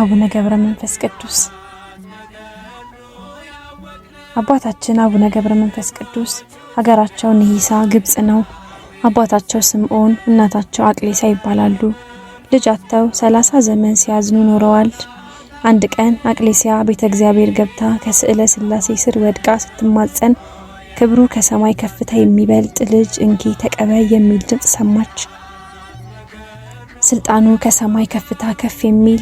አቡነ ገብረ መንፈስ ቅዱስ። አባታችን አቡነ ገብረ መንፈስ ቅዱስ ሀገራቸው ንሂሳ ግብጽ ነው። አባታቸው ስምዖን እናታቸው አቅሌሳ ይባላሉ። ልጅ አጥተው 30 ዘመን ሲያዝኑ ኖረዋል። አንድ ቀን አቅሌሲያ ቤተ እግዚአብሔር ገብታ ከስዕለ ሥላሴ ስር ወድቃ ስትማጸን ክብሩ ከሰማይ ከፍታ የሚበልጥ ልጅ እንኪ ተቀበይ የሚል ድምፅ ሰማች። ስልጣኑ ከሰማይ ከፍታ ከፍ የሚል፣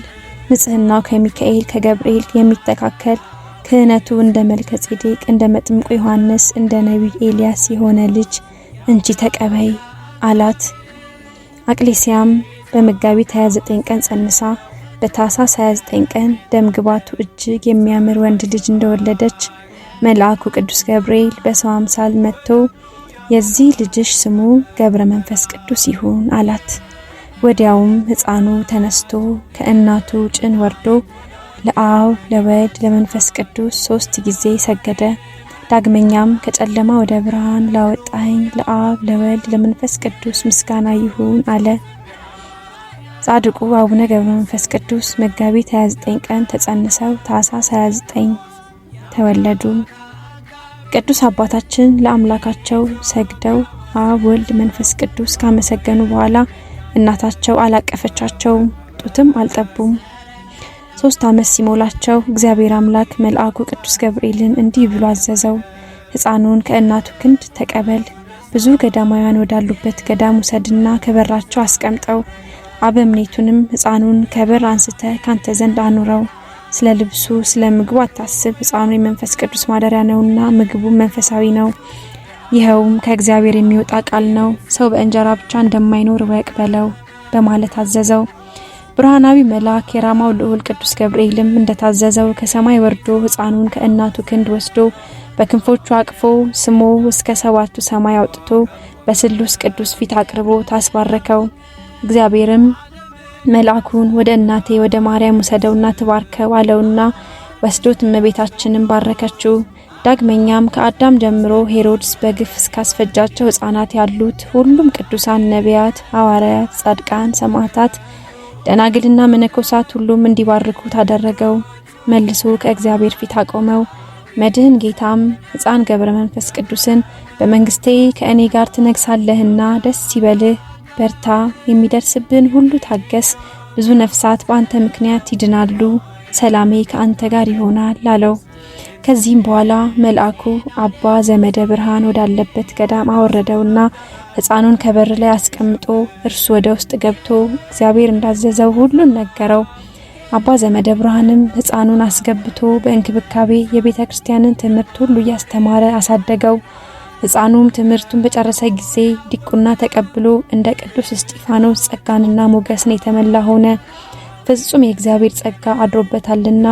ንጽህናው ከሚካኤል ከገብርኤል የሚተካከል፣ ክህነቱ እንደ መልከ ጼዴቅ እንደ መጥምቁ ዮሐንስ እንደ ነቢይ ኤልያስ የሆነ ልጅ እንቺ ተቀበይ አላት። አቅሌሲያም በመጋቢት 29 ቀን ጸንሳ በታኅሳስ 29 ቀን ደም ግባቱ እጅግ የሚያምር ወንድ ልጅ እንደወለደች መልአኩ ቅዱስ ገብርኤል በሰው አምሳል መጥቶ የዚህ ልጅሽ ስሙ ገብረ መንፈስ ቅዱስ ይሁን አላት። ወዲያውም ሕፃኑ ተነስቶ ከእናቱ ጭን ወርዶ ለአብ ለወልድ ለመንፈስ ቅዱስ 3 ጊዜ ሰገደ። ዳግመኛም ከጨለማ ወደ ብርሃን ላወጣኝ ለአብ ለወልድ ለመንፈስ ቅዱስ ምስጋና ይሁን አለ። ጻድቁ አቡነ ገብረ መንፈስ ቅዱስ መጋቢት 29 ቀን ተጸንሰው ታኅሳስ 29 ተወለዱ። ቅዱስ አባታችን ለአምላካቸው ሰግደው አብ ወልድ መንፈስ ቅዱስ ካመሰገኑ በኋላ እናታቸው አላቀፈቻቸውም፣ ጡትም አልጠቡም። 3 ዓመት ሲሞላቸው እግዚአብሔር አምላክ መልአኩ ቅዱስ ገብርኤልን እንዲህ ብሎ አዘዘው። ሕፃኑን ከእናቱ ክንድ ተቀበል፣ ብዙ ገዳማውያን ወዳሉበት ገዳም ውሰድና ከበራቸው አስቀምጠው። አበምኔቱንም ሕፃኑን ከበር አንስተ ካንተ ዘንድ አኑረው። ስለ ልብሱ ስለ ምግቡ አታስብ፣ ሕፃኑ የመንፈስ ቅዱስ ማደሪያ ነውና ምግቡ መንፈሳዊ ነው። ይኸውም ከእግዚአብሔር የሚወጣ ቃል ነው። ሰው በእንጀራ ብቻ እንደማይኖር እወቅ በለው በማለት አዘዘው። ብርሃናዊ መልአክ የራማው ልዑል ቅዱስ ገብርኤልም እንደታዘዘው ከሰማይ ወርዶ ሕፃኑን ከእናቱ ክንድ ወስዶ በክንፎቹ አቅፎ ስሞ እስከ 7ቱ ሰማይ አውጥቶ በስሉስ ቅዱስ ፊት አቅርቦ ታስባረከው። እግዚአብሔርም መልአኩን ወደ እናቴ ወደ ማርያም ውሰደውና ትባርከው አለውና ወስዶት እመቤታችንን ባረከችው። ዳግመኛም ከአዳም ጀምሮ ሄሮድስ በግፍ እስካስፈጃቸው ሕፃናት ያሉት ሁሉም ቅዱሳን ነቢያት፣ ሐዋርያት፣ ጻድቃን፣ ሰማዕታት፣ ደናግልና መነኮሳት ሁሉም እንዲባርኩት አደረገው። መልሶ ከእግዚአብሔር ፊት አቆመው። መድህን ጌታም ሕፃን ገብረ መንፈስ ቅዱስን በመንግስቴ ከእኔ ጋር ትነግሳለህና ደስ ይበልህ፣ በርታ፣ የሚደርስብን ሁሉ ታገስ፣ ብዙ ነፍሳት በአንተ ምክንያት ይድናሉ፣ ሰላሜ ከአንተ ጋር ይሆናል አለው። ከዚህም በኋላ መልአኩ አባ ዘመደ ብርሃን ወዳለበት ገዳም አወረደውና ሕፃኑን ከበር ላይ አስቀምጦ እርሱ ወደ ውስጥ ገብቶ እግዚአብሔር እንዳዘዘው ሁሉን ነገረው። አባ ዘመደ ብርሃንም ሕፃኑን አስገብቶ በእንክብካቤ የቤተ ክርስቲያንን ትምህርት ሁሉ እያስተማረ አሳደገው። ሕፃኑም ትምህርቱን በጨረሰ ጊዜ ዲቁና ተቀብሎ እንደ ቅዱስ እስጢፋኖስ ጸጋንና ሞገስን የተመላ ሆነ። ፍጹም የእግዚአብሔር ጸጋ አድሮበታልና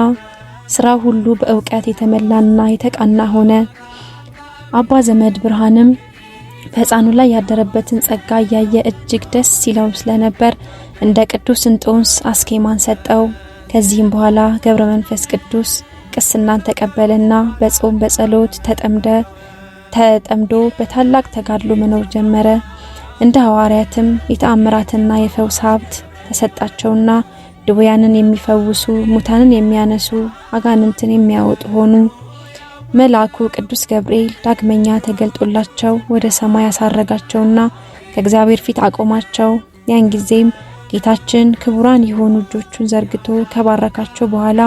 ስራው ሁሉ በእውቀት የተመላና የተቃና ሆነ። አባ ዘመድ ብርሃንም በሕፃኑ ላይ ያደረበትን ጸጋ እያየ እጅግ ደስ ይለው ስለነበር እንደ ቅዱስ እንጦንስ አስኬማን ሰጠው። ከዚህም በኋላ ገብረ መንፈስ ቅዱስ ቅስናን ተቀበለና በጾም በጸሎት ተጠምዶ በታላቅ ተጋድሎ መኖር ጀመረ። እንደ ሐዋርያትም የተአምራትና የፈውስ ሀብት ተሰጣቸውና ድውያንን የሚፈውሱ፣ ሙታንን የሚያነሱ፣ አጋንንትን የሚያወጡ ሆኑ። መልአኩ ቅዱስ ገብርኤል ዳግመኛ ተገልጦላቸው ወደ ሰማይ ያሳረጋቸውና ከእግዚአብሔር ፊት አቆማቸው። ያን ጊዜም ጌታችን ክቡራን የሆኑ እጆቹን ዘርግቶ ከባረካቸው በኋላ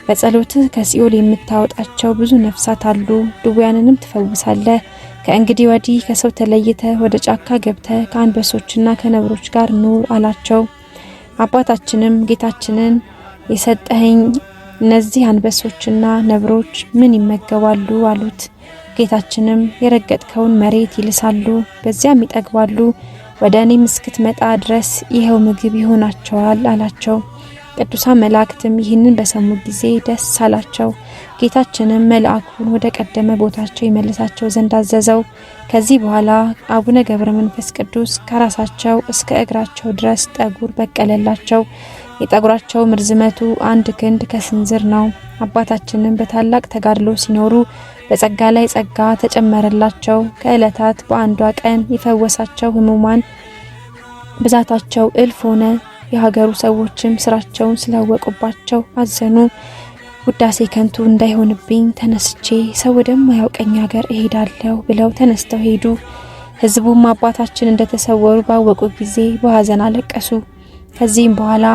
በጸሎትህ ከሲኦል የምታወጣቸው ብዙ ነፍሳት አሉ፣ ድውያንንም ትፈውሳለህ። ከእንግዲህ ወዲህ ከሰው ተለይተህ ወደ ጫካ ገብተህ ከአንበሶችና ከነብሮች ጋር ኑር አላቸው። አባታችንም ጌታችንን የሰጠኸኝ እነዚህ አንበሶችና ነብሮች ምን ይመገባሉ? አሉት። ጌታችንም የረገጥከውን መሬት ይልሳሉ፣ በዚያም ይጠግባሉ፣ ወደ እኔም እስክትመጣ ድረስ ይኸው ምግብ ይሆናቸዋል አላቸው። ቅዱሳን መላእክትም ይህንን በሰሙ ጊዜ ደስ አላቸው። ጌታችንም መልአኩን ወደ ቀደመ ቦታቸው ይመልሳቸው ዘንድ አዘዘው። ከዚህ በኋላ አቡነ ገብረ መንፈስ ቅዱስ ከራሳቸው እስከ እግራቸው ድረስ ጠጉር በቀለላቸው። የጠጉራቸው ርዝመቱ 1 ክንድ ከስንዝር ነው። አባታችንም በታላቅ ተጋድሎ ሲኖሩ በጸጋ ላይ ጸጋ ተጨመረላቸው። ከእለታት በአንዷ ቀን የፈወሳቸው ሕሙማን ብዛታቸው እልፍ ሆነ። የሀገሩ ሰዎችም ስራቸውን ስላወቁባቸው አዘኑ። ውዳሴ ከንቱ እንዳይሆንብኝ ተነስቼ ሰው ወደማያውቀኝ ሀገር እሄዳለሁ ብለው ተነስተው ሄዱ። ሕዝቡም አባታችን እንደተሰወሩ ባወቁ ጊዜ በሀዘን አለቀሱ። ከዚህም በኋላ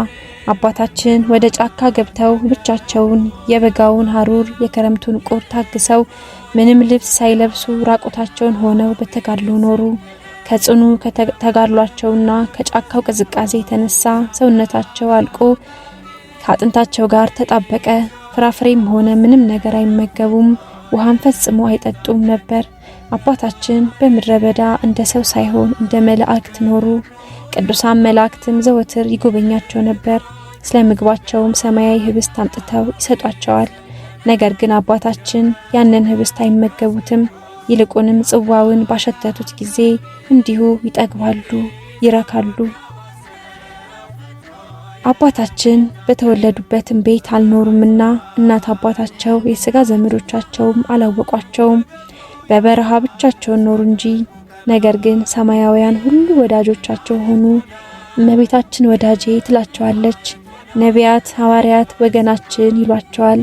አባታችን ወደ ጫካ ገብተው ብቻቸውን የበጋውን ሐሩር የክረምቱን ቁር ታግሰው ምንም ልብስ ሳይለብሱ ራቁታቸውን ሆነው በተጋድሎ ኖሩ። ከጽኑ ከተጋድሏቸውና ከጫካው ቅዝቃዜ የተነሳ ሰውነታቸው አልቆ ከአጥንታቸው ጋር ተጣበቀ። ፍራፍሬም ሆነ ምንም ነገር አይመገቡም፣ ውሃም ፈጽሞ አይጠጡም ነበር። አባታችን በምድረ በዳ እንደ ሰው ሳይሆን እንደ መላእክት ኖሩ። ቅዱሳን መላእክትም ዘወትር ይጎበኛቸው ነበር። ስለ ምግባቸውም ሰማያዊ ህብስት አምጥተው ይሰጧቸዋል። ነገር ግን አባታችን ያንን ህብስት አይመገቡትም። ይልቁንም ጽዋውን ባሸተቱት ጊዜ እንዲሁ ይጠግባሉ፣ ይረካሉ። አባታችን በተወለዱበትም ቤት አልኖሩምና እናት አባታቸው የስጋ ዘመዶቻቸውም አላወቋቸውም። በበረሃ ብቻቸውን ኖሩ እንጂ። ነገር ግን ሰማያውያን ሁሉ ወዳጆቻቸው ሆኑ። እመቤታችን ወዳጄ ትላቸዋለች። ነቢያት፣ ሐዋርያት ወገናችን ይሏቸዋል።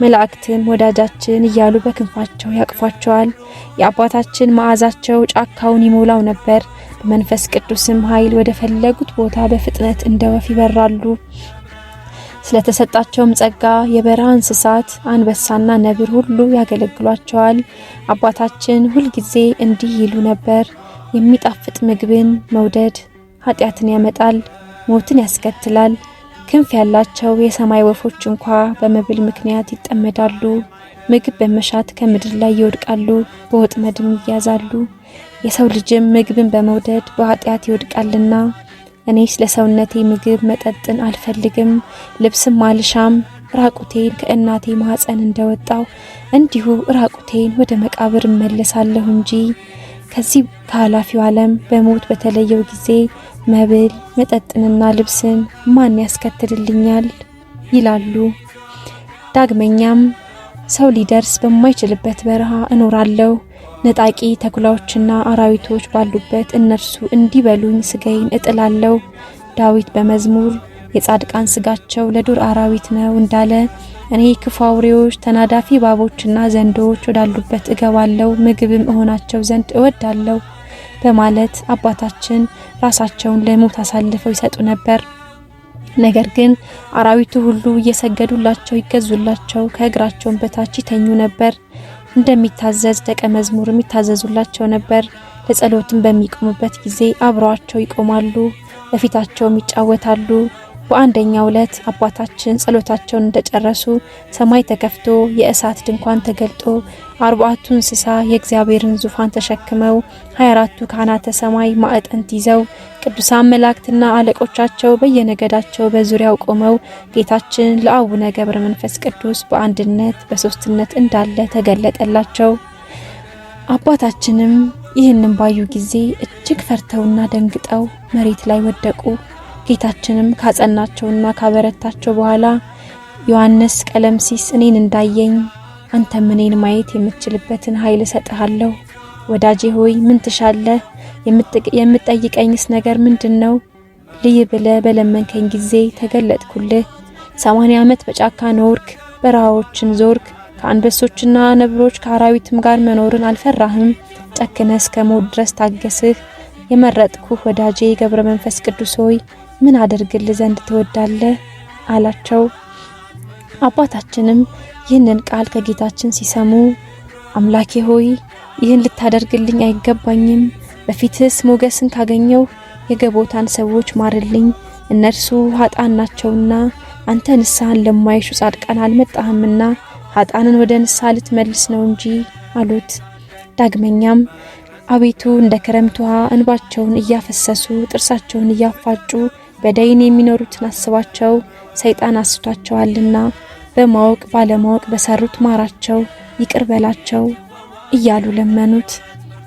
መላእክትም ወዳጃችን እያሉ በክንፋቸው ያቅፏቸዋል። የአባታችን መዓዛቸው ጫካውን ይሞላው ነበር። በመንፈስ ቅዱስም ኃይል ወደ ፈለጉት ቦታ በፍጥነት እንደ ወፍ ይበራሉ። ስለተሰጣቸውም ጸጋ የበረሃ እንስሳት አንበሳና ነብር ሁሉ ያገለግሏቸዋል። አባታችን ሁልጊዜ እንዲህ ይሉ ነበር፣ የሚጣፍጥ ምግብን መውደድ ኃጢአትን ያመጣል፣ ሞትን ያስከትላል። ክንፍ ያላቸው የሰማይ ወፎች እንኳ በመብል ምክንያት ይጠመዳሉ። ምግብ በመሻት ከምድር ላይ ይወድቃሉ፣ በወጥመድም ይያዛሉ። የሰው ልጅም ምግብን በመውደድ በኃጢአት ይወድቃልና እኔስ ለሰውነቴ ምግብ መጠጥን አልፈልግም፣ ልብስም አልሻም። ራቁቴን ከእናቴ ማኅፀን እንደወጣው እንዲሁ ራቁቴን ወደ መቃብር እመለሳለሁ እንጂ ከዚህ ከኃላፊው ዓለም በሞት በተለየው ጊዜ መብል መጠጥንና ልብስን ማን ያስከትልልኛል? ይላሉ። ዳግመኛም ሰው ሊደርስ በማይችልበት በረሃ እኖራለሁ። ነጣቂ ተኩላዎችና አራዊቶች ባሉበት እነርሱ እንዲበሉኝ ስጋዬን እጥላለሁ። ዳዊት በመዝሙር የጻድቃን ስጋቸው ለዱር አራዊት ነው እንዳለ እኔ ክፉ አውሬዎች፣ ተናዳፊ እባቦችና ዘንዶዎች ወዳሉበት እገባለሁ፣ ምግብም እሆናቸው ዘንድ እወዳለሁ በማለት አባታችን ራሳቸውን ለሞት አሳልፈው ይሰጡ ነበር። ነገር ግን አራዊቱ ሁሉ እየሰገዱላቸው ይገዙላቸው፣ ከእግራቸውን በታች ይተኙ ነበር። እንደሚታዘዝ ደቀ መዝሙርም ይታዘዙላቸው ነበር። ለጸሎትም በሚቆሙበት ጊዜ አብረዋቸው ይቆማሉ፣ በፊታቸውም ይጫወታሉ። በአንደኛው ዕለት አባታችን ጸሎታቸውን እንደጨረሱ ሰማይ ተከፍቶ የእሳት ድንኳን ተገልጦ 44ቱ እንስሳ የእግዚአብሔርን ዙፋን ተሸክመው 24ቱ ካህናተ ሰማይ ማዕጠንት ይዘው ቅዱሳን መላእክትና አለቆቻቸው በየነገዳቸው በዙሪያው ቆመው ጌታችን ለአቡነ ገብረ መንፈስ ቅዱስ በአንድነት በሶስትነት እንዳለ ተገለጠላቸው። አባታችንም ይህንን ባዩ ጊዜ እጅግ ፈርተውና ደንግጠው መሬት ላይ ወደቁ። ጌታችንም ካጸናቸውና ካበረታቸው በኋላ ዮሐንስ ቀለምሲስ እኔን እንዳየኝ አንተም እኔን ማየት የምትችልበትን ኃይል እሰጥሃለሁ። ወዳጄ ሆይ ምን ትሻለህ? የምትጠይቀኝስ ነገር ምንድን ነው? ልይ ብለህ በለመንከኝ ጊዜ ተገለጥኩልህ። 80 ዓመት በጫካ ኖርክ፣ በረሃዎችን ዞርክ። ከአንበሶችና ነብሮች ከአራዊትም ጋር መኖርን አልፈራህም። ጨክነህ እስከ ሞት ድረስ ታገስህ። የመረጥኩህ ወዳጄ ገብረ መንፈስ ቅዱስ ሆይ ምን አደርግልህ ዘንድ ትወዳለህ? አላቸው። አባታችንም ይህንን ቃል ከጌታችን ሲሰሙ አምላኬ ሆይ ይህን ልታደርግልኝ አይገባኝም፣ በፊትስ ሞገስን ካገኘው የገቦታን ሰዎች ማርልኝ፣ እነርሱ ኃጥአን ናቸውና አንተ ንስሐን ለማይሹ ጻድቃን አልመጣህምና ኃጥአንን ወደ ንስሐ ልትመልስ ነው እንጂ አሉት። ዳግመኛም አቤቱ እንደ ክረምት ውሃ እንባቸውን እያፈሰሱ ጥርሳቸውን እያፋጩ በደይን የሚኖሩትን አስባቸው፣ ሰይጣን አስቷቸዋልና በማወቅ ባለማወቅ በሰሩት ማራቸው፣ ይቅር በላቸው እያሉ ለመኑት።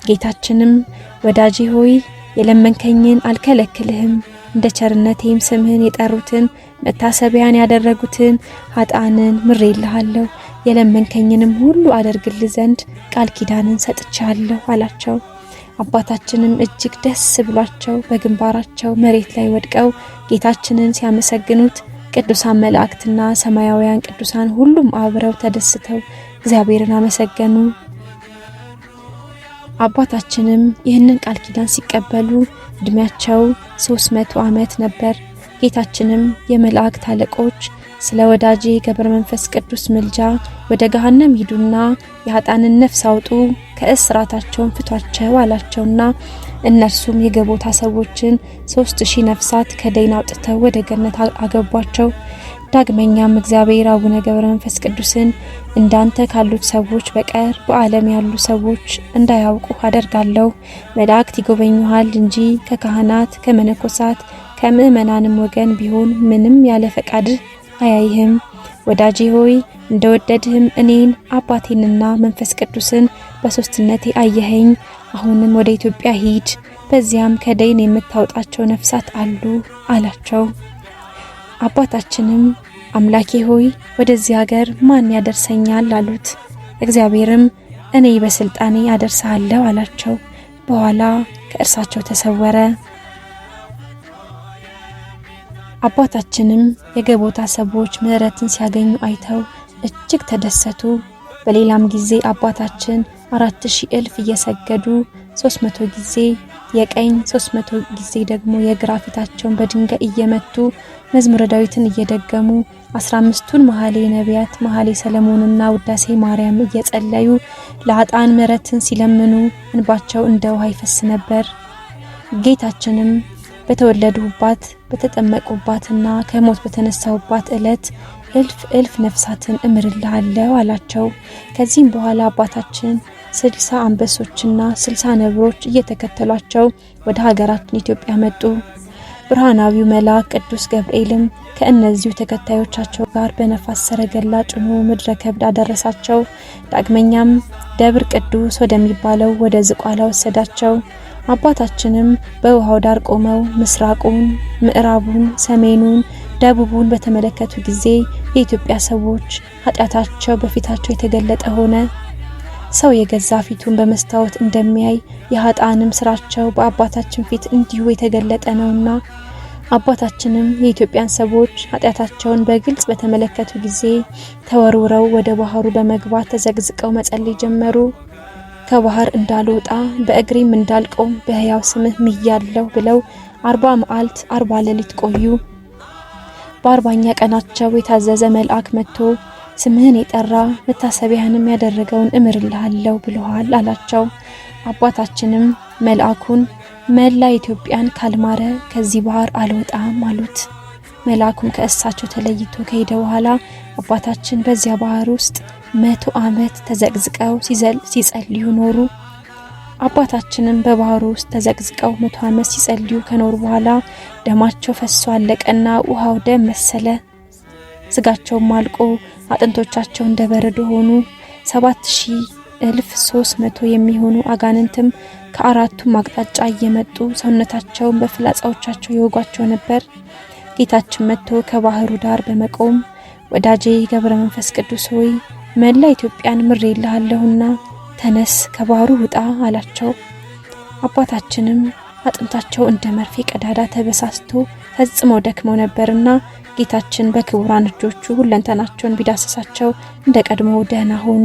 ጌታችንም ወዳጄ ሆይ የለመንከኝን አልከለክልህም፣ እንደ ቸርነቴም ስምህን የጠሩትን መታሰቢያን ያደረጉትን ኃጥአንን ምሬልሃለሁ፣ የለመንከኝንም ሁሉ አደርግልህ ዘንድ ቃል ኪዳንን ሰጥቻለሁ አላቸው። አባታችንም እጅግ ደስ ብሏቸው በግንባራቸው መሬት ላይ ወድቀው ጌታችንን ሲያመሰግኑት ቅዱሳን መላእክትና ሰማያውያን ቅዱሳን ሁሉም አብረው ተደስተው እግዚአብሔርን አመሰገኑ። አባታችንም ይህንን ቃል ኪዳን ሲቀበሉ እድሜያቸው 300 ዓመት ነበር። ጌታችንም የመላእክት አለቆች ስለ ወዳጄ ገብረ መንፈስ ቅዱስ ምልጃ ወደ ገሃነም ሂዱና የኃጥአንን ነፍስ አውጡ፣ ከእስራታቸውን ፍቷቸው አላቸውና እነርሱም የገቦታ ሰዎችን 3000 ነፍሳት ከደይን አውጥተው ወደ ገነት አገቧቸው። ዳግመኛም እግዚአብሔር አቡነ ገብረ መንፈስ ቅዱስን እንዳንተ ካሉት ሰዎች በቀር በዓለም ያሉ ሰዎች እንዳያውቁ አደርጋለሁ። መላእክት ይጎበኙሃል እንጂ ከካህናት ከመነኮሳት ከምእመናንም ወገን ቢሆን ምንም ያለ ፈቃድህ አያይህም። ወዳጄ ሆይ እንደወደድህም እኔን አባቴንና መንፈስ ቅዱስን በሶስትነቴ አየኸኝ። አሁንም ወደ ኢትዮጵያ ሂድ፣ በዚያም ከደይን የምታወጣቸው ነፍሳት አሉ አላቸው። አባታችንም አምላኬ ሆይ ወደዚህ ሀገር ማን ያደርሰኛል አሉት። እግዚአብሔርም እኔ በስልጣኔ አደርሰሃለሁ አላቸው። በኋላ ከእርሳቸው ተሰወረ። አባታችንም የገቦታ ሰዎች ምሕረትን ሲያገኙ አይተው እጅግ ተደሰቱ። በሌላም ጊዜ አባታችን 4000 እልፍ እየሰገዱ 300 ጊዜ የቀኝ 300 ጊዜ ደግሞ የግራ ፊታቸውን በድንጋይ እየመቱ መዝሙረ ዳዊትን እየደገሙ 15ቱን መኃልየ ነቢያት፣ መኃልየ ሰለሞንና ውዳሴ ማርያም እየጸለዩ ለኃጥአን ምሕረትን ሲለምኑ እንባቸው እንደ ውሃ ይፈስ ነበር። ጌታችንም በተወለዱባት በተጠመቁባትና ከሞት በተነሳሁባት ዕለት እልፍ እልፍ ነፍሳትን እምርልሃለሁ አላቸው። ከዚህም በኋላ አባታችን 60 አንበሶችና 60 ነብሮች እየተከተሏቸው ወደ ሀገራችን ኢትዮጵያ መጡ። ብርሃናዊው መልአክ ቅዱስ ገብርኤልም ከእነዚሁ ተከታዮቻቸው ጋር በነፋስ ሰረገላ ጭኖ ምድረ ከብድ አደረሳቸው። ዳግመኛም ደብር ቅዱስ ወደሚባለው ወደ ዝቋላ ወሰዳቸው። አባታችንም በውሃው ዳር ቆመው ምስራቁን፣ ምዕራቡን፣ ሰሜኑን፣ ደቡቡን በተመለከቱ ጊዜ የኢትዮጵያ ሰዎች ኃጢአታቸው በፊታቸው የተገለጠ ሆነ። ሰው የገዛ ፊቱን በመስታወት እንደሚያይ የኃጥአንም ስራቸው በአባታችን ፊት እንዲሁ የተገለጠ ነውና አባታችንም የኢትዮጵያን ሰዎች ኃጢአታቸውን በግልጽ በተመለከቱ ጊዜ ተወርውረው ወደ ባህሩ በመግባት ተዘግዝቀው መጸለይ ጀመሩ። ከባህር እንዳልወጣ በእግሬም እንዳልቆም በሕያው ስምህ ምያለሁ ብለው 40 መዓልት 40 ሌሊት ቆዩ። በ40ኛ ቀናቸው የታዘዘ መልአክ መጥቶ ስምህን የጠራ መታሰቢያህንም ያደረገውን እምርልሃለሁ ብለዋል አላቸው። አባታችንም መልአኩን መላ ኢትዮጵያን ካልማረ ከዚህ ባህር አልወጣም አሉት። መልአኩም ከእሳቸው ተለይቶ ከሄደ በኋላ አባታችን በዚያ ባህር ውስጥ 100 ዓመት ተዘቅዝቀው ሲጸልዩ ኖሩ። አባታችንም በባህሩ ውስጥ ተዘቅዝቀው 100 ዓመት ሲጸልዩ ከኖሩ በኋላ ደማቸው ፈሶ አለቀና ውሃው ደም መሰለ። ስጋቸውም አልቆ አጥንቶቻቸው እንደ በረዶ ሆኑ። 7300 የሚሆኑ አጋንንትም ከአራቱም አቅጣጫ እየመጡ ሰውነታቸውን በፍላጻዎቻቸው ይወጓቸው ነበር። ጌታችን መጥቶ ከባህሩ ዳር በመቆም ወዳጄ ገብረ መንፈስ ቅዱስ ሆይ መላ ኢትዮጵያን ምሬልሃለሁና ተነስ ከባህሩ ውጣ አላቸው። አባታችንም አጥንታቸው እንደ መርፌ ቀዳዳ ተበሳስቶ ፈጽመው ደክመው ነበርና ጌታችን በክቡራን እጆቹ ሁለንተናቸውን ቢዳሰሳቸው እንደ ቀድሞ ደህና ሆኑ።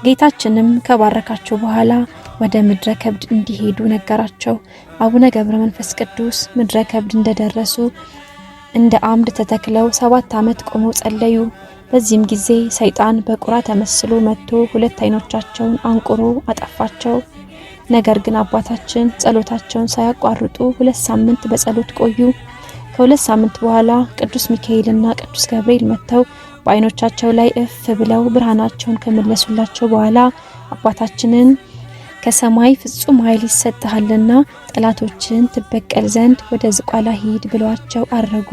ጌታችንም ከባረካቸው በኋላ ወደ ምድረ ከብድ እንዲሄዱ ነገራቸው። አቡነ ገብረ መንፈስ ቅዱስ ምድረ ከብድ እንደደረሱ እንደ አምድ ተተክለው 7 ዓመት ቆመው ጸለዩ። በዚህም ጊዜ ሰይጣን በቁራ ተመስሎ መጥቶ 2 ዓይኖቻቸውን አንቁሮ አጠፋቸው። ነገር ግን አባታችን ጸሎታቸውን ሳያቋርጡ 2 ሳምንት በጸሎት ቆዩ። ከ2 ሳምንት በኋላ ቅዱስ ሚካኤልና ቅዱስ ገብርኤል መጥተው በዓይኖቻቸው ላይ እፍ ብለው ብርሃናቸውን ከመለሱላቸው በኋላ አባታችንን ከሰማይ ፍጹም ኃይል ይሰጥሃልና ጠላቶችን ትበቀል ዘንድ ወደ ዝቋላ ሂድ ብለዋቸው አረጉ።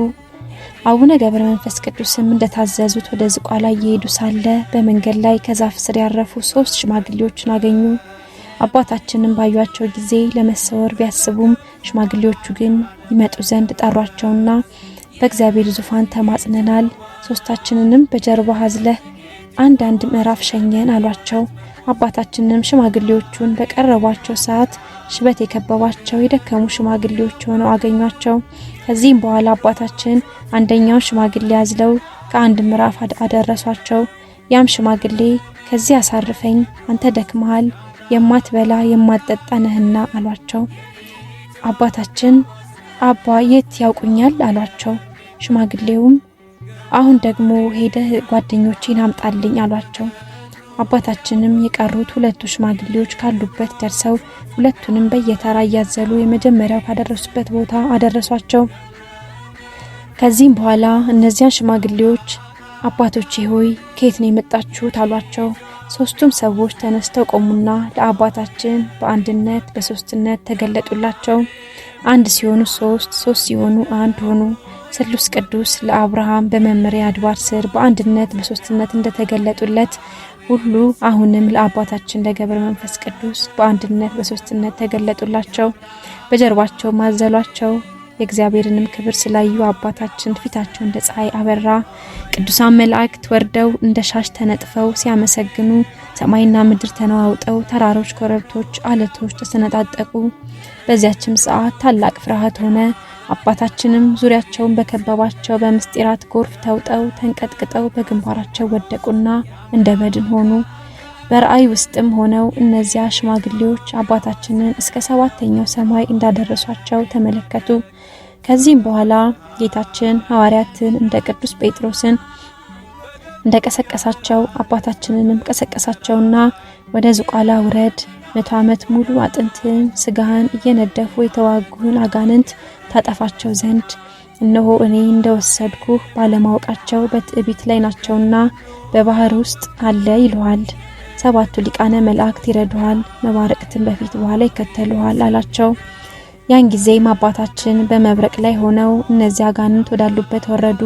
አቡነ ገብረ መንፈስ ቅዱስም እንደታዘዙት ወደ ዝቋላ እየሄዱ ሳለ በመንገድ ላይ ከዛፍ ስር ያረፉ 3 ሽማግሌዎችን አገኙ። አባታችንም ባዩአቸው ጊዜ ለመሰወር ቢያስቡም ሽማግሌዎቹ ግን ይመጡ ዘንድ ጠሯቸውና በእግዚአብሔር ዙፋን ተማጽነናል፣ ሶስታችንንም በጀርባ አዝለህ አንዳንድ ምዕራፍ ሸኘን አሏቸው። አባታችንም ሽማግሌዎቹን በቀረቧቸው ሰዓት ሽበት የከበባቸው የደከሙ ሽማግሌዎች ሆነው አገኟቸው። ከዚህም በኋላ አባታችን አንደኛውን ሽማግሌ አዝለው ከአንድ ምዕራፍ አደረሷቸው። ያም ሽማግሌ ከዚህ አሳርፈኝ፣ አንተ ደክመሃል፣ የማትበላ የማትጠጣ ነህና አሏቸው። አባታችን አባ የት ያውቁኛል አሏቸው። ሽማግሌውም አሁን ደግሞ ሄደህ ጓደኞቼን አምጣልኝ አሏቸው። አባታችንም የቀሩት ሁለቱ ሽማግሌዎች ካሉበት ደርሰው ሁለቱንም በየተራ እያዘሉ የመጀመሪያው ካደረሱበት ቦታ አደረሷቸው። ከዚህም በኋላ እነዚያን ሽማግሌዎች አባቶቼ ሆይ ከየት ነው የመጣችሁት? አሏቸው። ሶስቱም ሰዎች ተነስተው ቆሙና ለአባታችን በአንድነት በሶስትነት ተገለጡላቸው። አንድ ሲሆኑ ሶስት፣ ሶስት ሲሆኑ አንድ ሆኑ። ስሉስ ቅዱስ ለአብርሃም በመምሪያ አድባር ስር በአንድነት በሶስትነት እንደተገለጡለት ሁሉ አሁንም ለአባታችን ለገብረ መንፈስ ቅዱስ በአንድነት በሶስትነት ተገለጡላቸው። በጀርባቸው ማዘሏቸው። የእግዚአብሔርንም ክብር ስላዩ አባታችን ፊታቸው እንደ ፀሐይ አበራ። ቅዱሳን መላእክት ወርደው እንደ ሻሽ ተነጥፈው ሲያመሰግኑ ሰማይና ምድር ተነዋውጠው ተራሮች፣ ኮረብቶች፣ አለቶች ተሰነጣጠቁ። በዚያችም ሰዓት ታላቅ ፍርሃት ሆነ። አባታችንም ዙሪያቸውን በከበባቸው በምስጢራት ጎርፍ ተውጠው ተንቀጥቅጠው በግንባራቸው ወደቁና እንደ በድን ሆኑ። በራእይ ውስጥም ሆነው እነዚያ ሽማግሌዎች አባታችንን እስከ ሰባተኛው ሰማይ እንዳደረሷቸው ተመለከቱ። ከዚህም በኋላ ጌታችን ሐዋርያትን እንደ ቅዱስ ጴጥሮስን እንደቀሰቀሳቸው አባታችንንም ቀሰቀሳቸውና ወደ ዝቋላ ውረድ፣ 100 ዓመት ሙሉ አጥንትን ስጋህን እየነደፉ የተዋጉህን አጋንንት ታጠፋቸው ዘንድ እነሆ እኔ እንደወሰድኩህ ባለማወቃቸው በትዕቢት ላይ ናቸውና በባህር ውስጥ አለ ይለዋል። ሰባቱ ሊቃነ መላእክት ይረዱሃል፣ መባረቅትን በፊት በኋላ ይከተሉሃል አላቸው። ያን ጊዜም አባታችን በመብረቅ ላይ ሆነው እነዚያ አጋንንት ወዳሉበት ወረዱ።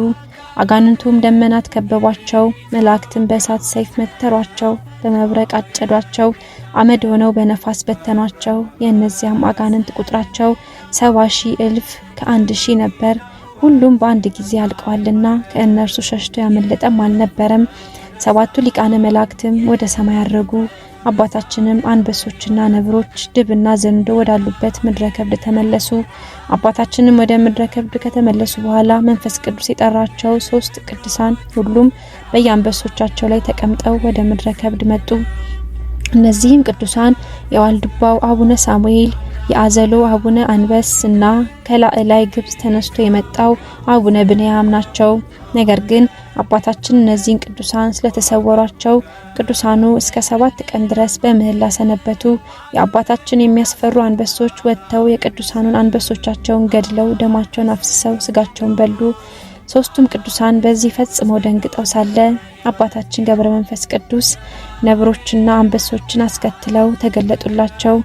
አጋንንቱም ደመናት ከበቧቸው፣ መላእክትን በእሳት ሰይፍ መተሯቸው፣ በመብረቅ አጨዷቸው፣ አመድ ሆነው በነፋስ በተኗቸው። የእነዚያም አጋንንት ቁጥራቸው 70,000 እልፍ ከ1,000 ነበር። ሁሉም በአንድ ጊዜ አልቀዋልና ከእነርሱ ሸሽቶ ያመለጠም አልነበረም። ሰባቱ ሊቃነ መላእክትም ወደ ሰማይ አረጉ። አባታችንም አንበሶችና ነብሮች ድብና ዘንዶ ወዳሉበት ምድረ ከብድ ተመለሱ። አባታችንም ወደ ምድረ ከብድ ከተመለሱ በኋላ መንፈስ ቅዱስ የጠራቸው ሶስት ቅዱሳን ሁሉም በየአንበሶቻቸው ላይ ተቀምጠው ወደ ምድረ ከብድ መጡ። እነዚህም ቅዱሳን የዋልድባው አቡነ ሳሙኤል፣ የአዘሎ አቡነ አንበስ እና ከላዕላይ ግብጽ ተነስቶ የመጣው አቡነ ብንያም ናቸው። ነገር ግን አባታችን እነዚህን ቅዱሳን ስለተሰወሯቸው ቅዱሳኑ እስከ 7 ቀን ድረስ በምህላ ሰነበቱ። የአባታችን የሚያስፈሩ አንበሶች ወጥተው የቅዱሳኑን አንበሶቻቸውን ገድለው ደማቸውን አፍስሰው ስጋቸውን በሉ። ሶስቱም ቅዱሳን በዚህ ፈጽመው ደንግጠው ሳለ አባታችን ገብረ መንፈስ ቅዱስ ነብሮችና አንበሶችን አስከትለው ተገለጡላቸው።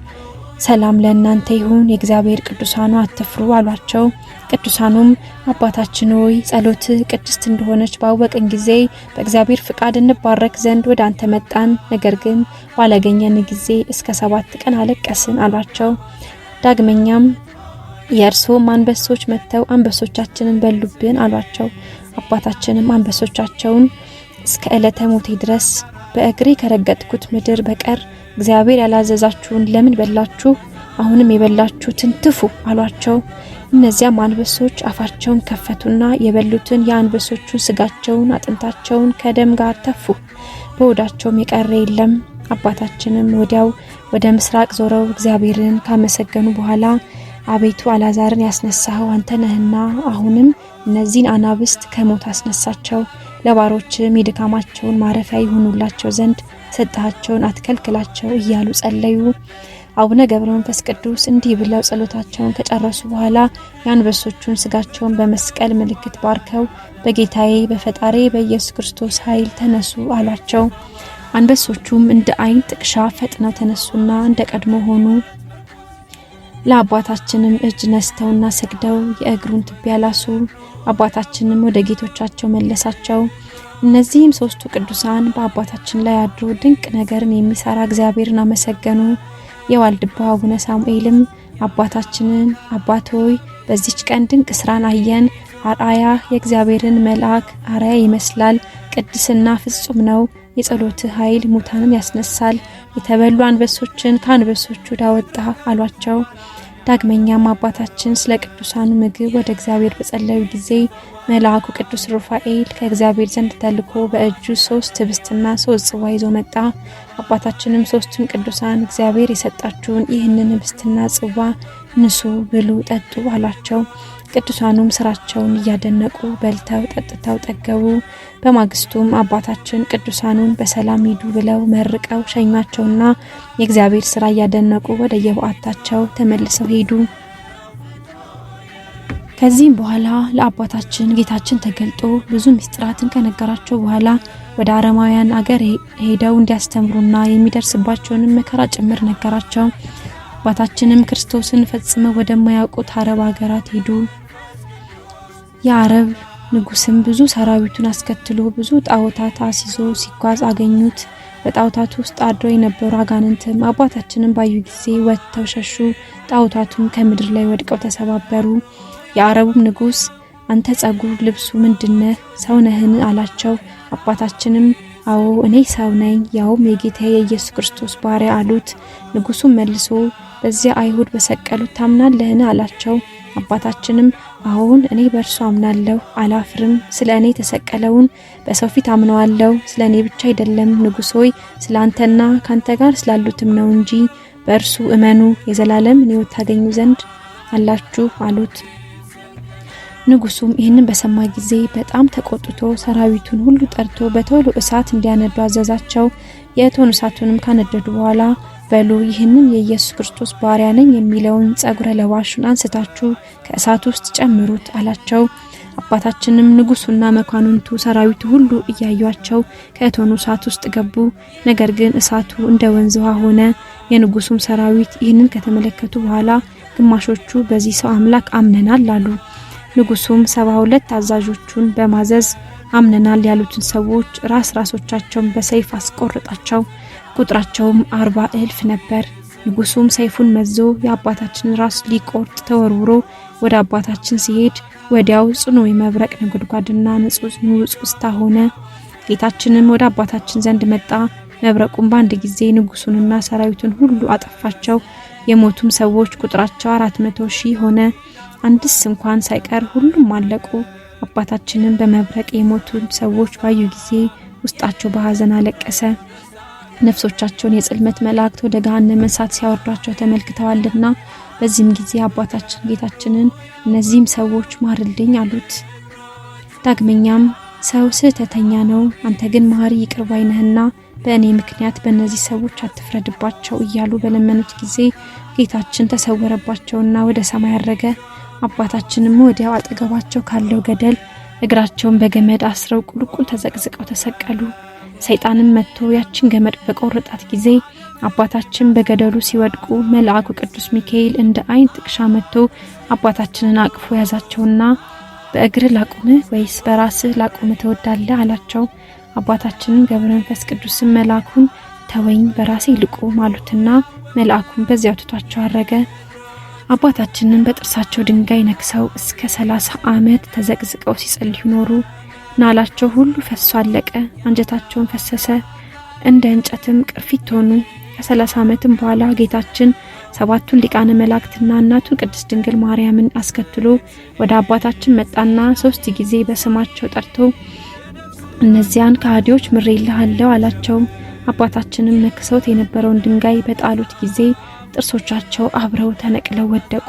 ሰላም ለእናንተ ይሁን፣ የእግዚአብሔር ቅዱሳኑ አትፍሩ አሏቸው። ቅዱሳኑም አባታችን ሆይ ጸሎት ቅድስት እንደሆነች ባወቅን ጊዜ በእግዚአብሔር ፍቃድ እንባረክ ዘንድ ወደ አንተ መጣን። ነገር ግን ባላገኘን ጊዜ እስከ 7 ቀን አለቀስን አሏቸው። ዳግመኛም የእርስዎም አንበሶች መጥተው አንበሶቻችንን በሉብን አሏቸው። አባታችንም አንበሶቻቸውን እስከ ዕለተ ሞቴ ድረስ በእግሬ ከረገጥኩት ምድር በቀር እግዚአብሔር ያላዘዛችሁን ለምን በላችሁ? አሁንም የበላችሁትን ትፉ አሏቸው። እነዚያም አንበሶች አፋቸውን ከፈቱና የበሉትን የአንበሶቹን ስጋቸውን፣ አጥንታቸውን ከደም ጋር ተፉ። በሆዳቸውም የቀረ የለም። አባታችንም ወዲያው ወደ ምስራቅ ዞረው እግዚአብሔርን ካመሰገኑ በኋላ አቤቱ አላዛርን ያስነሳኸው አንተ ነህና አሁንም እነዚህን አናብስት ከሞት አስነሳቸው፣ ለባሮችም የድካማቸውን ማረፊያ ይሆኑላቸው ዘንድ ሰጣቸውን አትከልክላቸው እያሉ ጸለዩ። አቡነ ገብረ መንፈስ ቅዱስ እንዲህ ብለው ጸሎታቸውን ከጨረሱ በኋላ የአንበሶቹን ስጋቸውን በመስቀል ምልክት ባርከው በጌታዬ በፈጣሪ በኢየሱስ ክርስቶስ ኃይል ተነሱ አሏቸው። አንበሶቹም እንደ አይን ጥቅሻ ፈጥነው ተነሱና እንደ ቀድሞ ሆኑ። ለአባታችንም እጅ ነስተውና ሰግደው የእግሩን ትቢያ ላሱ። አባታችንም ወደ ጌቶቻቸው መለሳቸው። እነዚህም ሶስቱ ቅዱሳን በአባታችን ላይ አድሮ ድንቅ ነገርን የሚሰራ እግዚአብሔርን አመሰገኑ። የዋልድባው አቡነ ሳሙኤልም አባታችንን አባት ሆይ በዚች ቀን ድንቅ ስራን አየን። አርአያ የእግዚአብሔርን መልአክ አርአያ ይመስላል። ቅድስና ፍጹም ነው። የጸሎትህ ኃይል ሙታንን ያስነሳል፣ የተበሉ አንበሶችን ከአንበሶቹ አወጣ አሏቸው። ዳግመኛም አባታችን ስለ ቅዱሳኑ ምግብ ወደ እግዚአብሔር በጸለዩ ጊዜ መልአኩ ቅዱስ ሩፋኤል ከእግዚአብሔር ዘንድ ተልኮ በእጁ 3 ህብስትና 3 ጽዋ ይዞ መጣ። አባታችንም 3ቱን ቅዱሳን እግዚአብሔር የሰጣችሁን ይህንን ህብስትና ጽዋ ንሱ፣ ብሉ፣ ጠጡ አሏቸው። ቅዱሳኑም ስራቸውን እያደነቁ በልተው ጠጥተው ጠገቡ። በማግስቱም አባታችን ቅዱሳኑን በሰላም ሂዱ ብለው መርቀው ሸኟቸውና የእግዚአብሔር ስራ እያደነቁ ወደ የበዓታቸው ተመልሰው ሄዱ። ከዚህም በኋላ ለአባታችን ጌታችን ተገልጦ ብዙ ምስጢራትን ከነገራቸው በኋላ ወደ አረማውያን አገር ሄደው እንዲያስተምሩና የሚደርስባቸውንም መከራ ጭምር ነገራቸው። አባታችንም ክርስቶስን ፈጽመው ወደማያውቁት አረብ ሀገራት ሄዱ። የአረብ ንጉስም ብዙ ሰራዊቱን አስከትሎ ብዙ ጣዖታት አስይዞ ሲጓዝ አገኙት። በጣዖታቱ ውስጥ አድረው የነበሩ አጋንንትም አባታችንን ባዩ ጊዜ ወጥተው ሸሹ። ጣዖታቱም ከምድር ላይ ወድቀው ተሰባበሩ። የአረቡም ንጉስ አንተ ጸጉር ልብሱ ምንድነህ? ሰው ነህን? አላቸው። አባታችንም አዎ እኔ ሰው ነኝ፣ ያውም የጌታዬ የኢየሱስ ክርስቶስ ባሪያ አሉት። ንጉሱም መልሶ በዚያ አይሁድ በሰቀሉት ታምናለህን? አላቸው። አባታችንም አሁን እኔ በእርሱ አምናለሁ፣ አላፍርም። ስለ እኔ የተሰቀለውን በሰው ፊት አምነዋለሁ። ስለ እኔ ብቻ አይደለም ንጉሥ ሆይ፣ ስለ አንተና ካንተ ጋር ስላሉትም ነው እንጂ። በእርሱ እመኑ የዘላለም ሕይወት ታገኙ ዘንድ አላችሁ አሉት። ንጉሱም ይህንን በሰማ ጊዜ በጣም ተቆጥቶ ሰራዊቱን ሁሉ ጠርቶ በቶሎ እሳት እንዲያነዱ አዘዛቸው። የእቶን እሳቱንም ካነደዱ በኋላ በሉ ይህንን የኢየሱስ ክርስቶስ ባሪያ ነኝ የሚለውን ጸጉረ ለባሹን አንስታችሁ ከእሳት ውስጥ ጨምሩት አላቸው። አባታችንም ንጉሱና መኳንንቱ ሰራዊቱ ሁሉ እያዩአቸው ከእቶኑ እሳት ውስጥ ገቡ። ነገር ግን እሳቱ እንደ ወንዝ ውሃ ሆነ። የንጉሱም ሰራዊት ይህንን ከተመለከቱ በኋላ ግማሾቹ በዚህ ሰው አምላክ አምነናል አሉ። ንጉሱም 72 አዛዦቹን በማዘዝ አምነናል ያሉትን ሰዎች ራስ ራሶቻቸውን በሰይፍ አስቆርጣቸው። ቁጥራቸውም 40,000 ነበር። ንጉሱም ሰይፉን መዞ የአባታችንን ራስ ሊቆርጥ ተወርውሮ ወደ አባታችን ሲሄድ ወዲያው ጽኑ የመብረቅ ነጎድጓድና ንጹጽታ ሆነ። ጌታችንም ወደ አባታችን ዘንድ መጣ። መብረቁም በአንድ ጊዜ ንጉሱንና ሰራዊቱን ሁሉ አጠፋቸው። የሞቱም ሰዎች ቁጥራቸው 400,000 ሆነ። አንድስ እንኳን ሳይቀር ሁሉም አለቁ። አባታችንም በመብረቅ የሞቱ ሰዎች ባዩ ጊዜ ውስጣቸው በሐዘን አለቀሰ። ነፍሶቻቸውን የጽልመት መላእክት ወደ ገሃነመ እሳት ሲያወርዷቸው ተመልክተዋልና። በዚህም ጊዜ አባታችን ጌታችንን እነዚህም ሰዎች ማርልኝ አሉት። ዳግመኛም ሰው ስህተተኛ ነው፣ አንተ ግን መሐሪ ይቅር ባይ ነህና በእኔ ምክንያት በእነዚህ ሰዎች አትፍረድባቸው እያሉ በለመኑት ጊዜ ጌታችን ተሰወረባቸውና ወደ ሰማይ አረገ። አባታችንም ወዲያው አጠገባቸው ካለው ገደል እግራቸውን በገመድ አስረው ቁልቁል ተዘቅዝቀው ተሰቀሉ። ሰይጣንም መጥቶ ያችን ገመድ በቆረጣት ጊዜ አባታችን በገደሉ ሲወድቁ መልአኩ ቅዱስ ሚካኤል እንደ ዓይን ጥቅሻ መጥቶ አባታችንን አቅፎ ያዛቸውና በእግርህ ላቁምህ ወይስ በራስህ ላቁምህ ትወዳለህ? አላቸው። አባታችንም ገብረ መንፈስ ቅዱስን መልአኩን ተወኝ በራሴ ልቁም አሉትና መልአኩን በዚያው ትቷቸው አረገ። አባታችንን በጥርሳቸው ድንጋይ ነክሰው እስከ 30 ዓመት ተዘቅዝቀው ሲጸልዩ ኖሩ። ናላቸው ሁሉ ፈሶ አለቀ፣ አንጀታቸውን ፈሰሰ፣ እንደ እንጨትም ቅርፊት ሆኑ። ከ30 ዓመትም በኋላ ጌታችን 7ቱን ሊቃነ መላእክትና እናቱን ቅድስት ድንግል ማርያምን አስከትሎ ወደ አባታችን መጣና 3 ጊዜ በስማቸው ጠርቶ እነዚያን ከሃዲዎች ምሬልሃለሁ አላቸው። አባታችንም ነክሰውት የነበረውን ድንጋይ በጣሉት ጊዜ ጥርሶቻቸው አብረው ተነቅለው ወደቁ።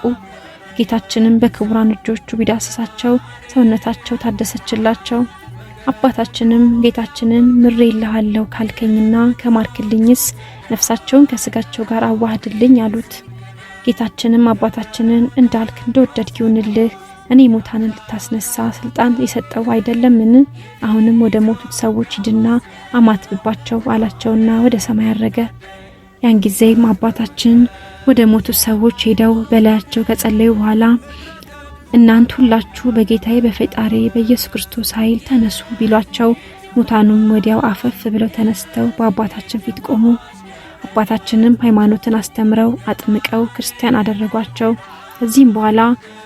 ጌታችንም በክቡራን እጆቹ ቢዳስሳቸው ሰውነታቸው ታደሰችላቸው። አባታችንም ጌታችንን ምሬልሃለሁ ካልከኝና ከማርክልኝስ ነፍሳቸውን ከስጋቸው ጋር አዋህድልኝ አሉት። ጌታችንም አባታችንን እንዳልክ እንደወደድክ ይሁንልህ፣ እኔ ሙታንን ልታስነሳ ስልጣን የሰጠው አይደለምን? አሁንም ወደ ሞቱት ሰዎች ሂድና አማትብባቸው አላቸውና ወደ ሰማይ አረገ። ያን ጊዜም አባታችን ወደ ሞቱት ሰዎች ሄደው በላያቸው ከጸለዩ በኋላ እናንተ ሁላችሁ በጌታዬ በፈጣሪ በኢየሱስ ክርስቶስ ኃይል ተነሱ ቢሏቸው ሙታኑም ወዲያው አፈፍ ብለው ተነስተው በአባታችን ፊት ቆሙ። አባታችንም ሃይማኖትን አስተምረው አጥምቀው ክርስቲያን አደረጓቸው። ከዚህም በኋላ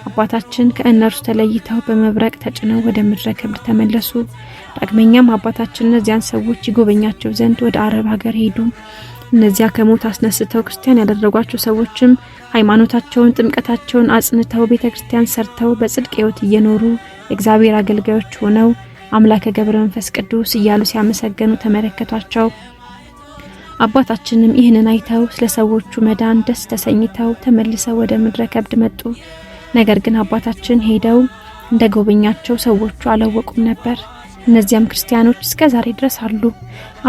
አባታችን ከእነርሱ ተለይተው በመብረቅ ተጭነው ወደ ምድረ ክብር ተመለሱ። ዳግመኛም አባታችን እነዚያን ሰዎች ይጎበኛቸው ዘንድ ወደ አረብ ሀገር ሄዱ። እነዚያ ከሞት አስነስተው ክርስቲያን ያደረጓቸው ሰዎችም ሃይማኖታቸውን፣ ጥምቀታቸውን አጽንተው ቤተክርስቲያን ሰርተው በጽድቅ ሕይወት እየኖሩ የእግዚአብሔር አገልጋዮች ሆነው አምላከ ገብረ መንፈስ ቅዱስ እያሉ ሲያመሰገኑ ተመለከቷቸው። አባታችንም ይህንን አይተው ስለ ሰዎቹ መዳን ደስ ተሰኝተው ተመልሰው ወደ ምድረ ከብድ መጡ። ነገር ግን አባታችን ሄደው እንደ ጎበኛቸው ሰዎቹ አላወቁም ነበር። እነዚያም ክርስቲያኖች እስከ ዛሬ ድረስ አሉ።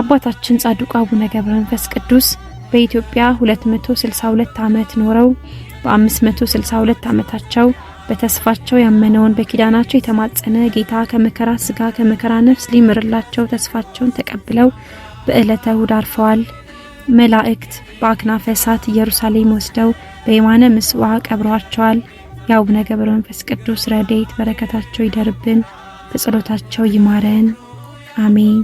አባታችን ጻድቁ አቡነ ገብረ መንፈስ ቅዱስ በኢትዮጵያ 262 ዓመት ኖረው በ562 ዓመታቸው በተስፋቸው ያመነውን በኪዳናቸው የተማጸነ ጌታ ከመከራ ስጋ ከመከራ ነፍስ ሊምርላቸው ተስፋቸውን ተቀብለው በዕለተ እሁድ አርፈዋል። መላእክት በአክናፈ እሳት ኢየሩሳሌም ወስደው በየማነ ምጽዋ ቀብረዋቸዋል። የአቡነ ገብረ መንፈስ ቅዱስ ረድኤት በረከታቸው ይደርብን፣ በጸሎታቸው ይማረን፣ አሜን።